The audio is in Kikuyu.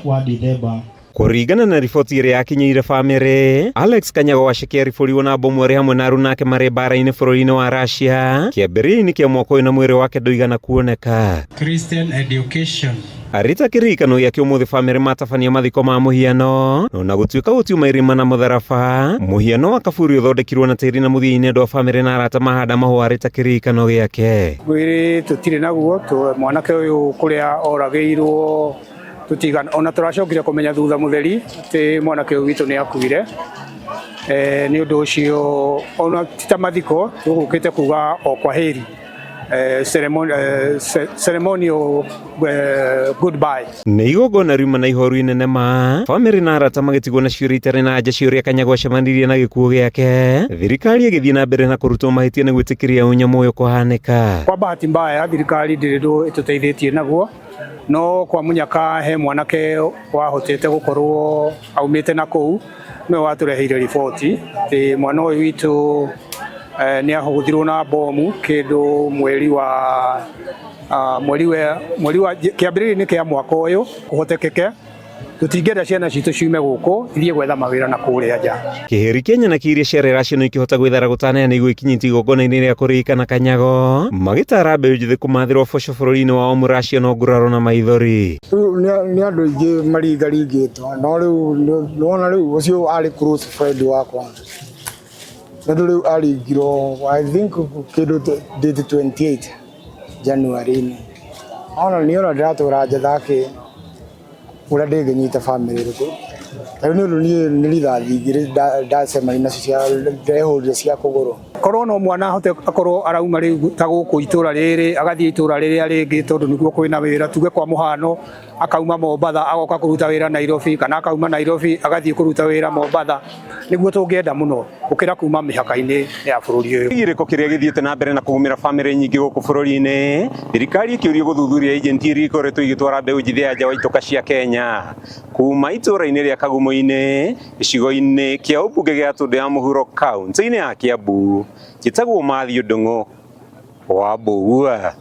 Wa Dithemba. Kũringana na riboti ĩrĩa yakinyĩire bamĩrĩ, Alex Kanyago Waceke aribũrirwo na bomu arĩ hamwe na aruna ake marĩ mbara-inĩ bũrũri-inĩ wa Russia kĩambĩrĩria-inĩ kĩa mwaka ũyũ na mwĩrĩ wake ndũigana kuoneka. Christian education. Arĩ ta kĩririkano gĩake ũmũthĩ bamĩrĩ matabania mathiko ma mũhiano ona gũtuĩka gũtiuma irima na mũtharaba, mũhiano wa kaburi ũthondekirwo na tĩri na mũthia-inĩ andũ a bamĩrĩ na arata mahanda mahũa arĩ ta kĩririkano gĩake. Mwĩrĩ tũtirĩ naguo, mwanake ũyũ kũrĩa oragĩirwo tũtigana ona tũracokire kũmenya thutha mũtheri atĩ mwanake ũyũ witũ nĩ akuire. Nĩ ũndũ ũcio ona ti ta mathiko tũgũkĩte kuga o kwa heri, ceremonial goodbye. Nĩ igongona riuma na ihoru inene ma bamĩrĩ na arata magĩtigwo na ciũria itarĩ na anja ciũria Kanyago acemanirie na gĩkuũ gĩake, thirikari ĩgĩthiĩ na mbere na kũrutwo mahĩtia nĩ gwĩtĩkĩria ũnyamũ ũyũ kũhanĩka. Kwa bahati mbaya thirikari ndĩrĩ ndũ ĩtũteithĩtie naguo, no kwa mũnyaka he mwanake wahotete gũkorwo aumĩte na kũu, nĩwe watũreheire riboti atĩ mwana ũyũ witũ nĩ ahũthirwo na bomu kĩndũ mweri wa mweri wa mweri wa kĩambĩrĩria-inĩ kĩa mwaka ũyũ. Kũhotekeke tũtingĩenda ciana citũ ciume gũkũ ithiĩ gwetha mawĩra na kũrĩa nja. Kĩhĩri kĩa nyanaki iria ciarĩ racio ikĩhota gwĩthara gũtaneana nĩguo ikinyĩtie igongona-inĩ rĩa kũririkana Kanyago, magĩtara mbeũ njĩthĩ kũmathĩrwo ũboco bũrũri-inĩ wao mũracio no nguraro na maithori. Rĩu nĩ andũ aingĩ maringaringĩtwo, no rĩu nĩwona rĩu ũcio arĩ close friend wakwa, tondũ rĩu aringirwo, I think, kĩndũ date 28 January-inĩ. Ona niĩ ona ndĩratũra njetha kĩ ũrĩa ndĩngĩnyita bamĩrĩ ĩrĩkũ. Rĩu nĩ ũndũ niĩ nĩ rithathi igĩrĩ ndacemania nacio cia ndehũrire cia kũgũrũ. Korwo no mwana ahote akorwo arauma rĩu ta gũkũ itũra rĩrĩ agathiĩ itũra rĩrĩa rĩngĩ, tondũ nĩguo kwĩna wĩra, tuge kwa mũhano akauma Mombatha agoka kũruta wĩra Nairobi, kana akauma Nairobi agathiĩ kũruta wĩra Mombatha, nĩguo tũngĩenda mũno gũkĩra kuma mĩhaka-inĩ ya bũrũri ũyũ. Gĩrĩko kĩrĩa gĩthiĩte na mbere na kũgũmĩra bamĩrĩ nyingĩ gũkũ bũrũri-inĩ, thirikari ĩkĩũrio gũthuthuria agenti iria ikoretwo igĩtwara mbeũ njĩthĩ ya nja wa itoka cia Kenya kuma itũra-inĩ rĩa Kagumo-inĩ gĩcigo-inĩ kĩa ũmbunge gĩa Tũndũ ya Mũhuro kaunti-inĩ ya Kiambu. Njĩtagwo Matthew Ndung'u wa Mbũgua.